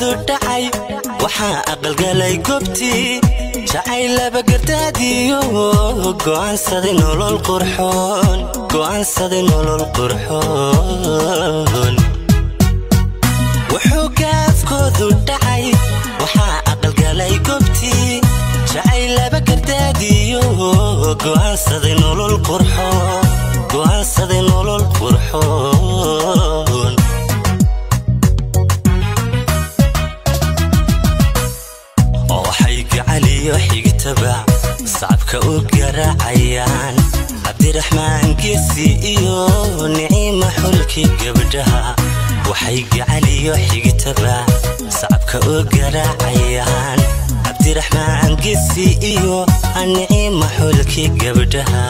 Gaafkoodu dhacay waxaa aqalgalay gobtii jacaylaba gardaadiyo, go'aansaday nolol qurxoon, go'aansaday nolol qurxoon. Wuxuu gaafkoodu dhacay waxaa aqalgalay gobtii jacaylaba gardaadiyo, go'aansaday nolol qurxoon, go'aansaday nolol qurxoon. Waxay gacaliyo xigtaba sacabka u garaacayaan Cabdiraxmaan Geesi iyo Niciima xulkii gabdhaha. Waxay gacaliyo xigtaba sacabka u garaacayaan Cabdiraxmaan Geesi iyo Niciima xulkii gabdhaha.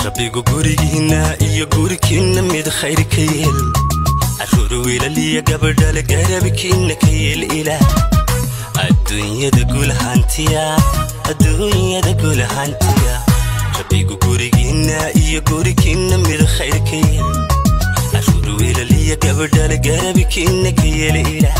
Rabbigu gurigiinna iyo gurikiinna mid khayr ka yeel, caruur wiilaliya gabadhale garabkiinna ka yeel. Ilaah adduunyada guulhantiya, adduunyada guulhantiya. Rabbigu gurigiinna iyo gurikiinna mid khayr ka yeel, caruur wiilaliya gabadhale garabkiinna ka yeel. Ilaah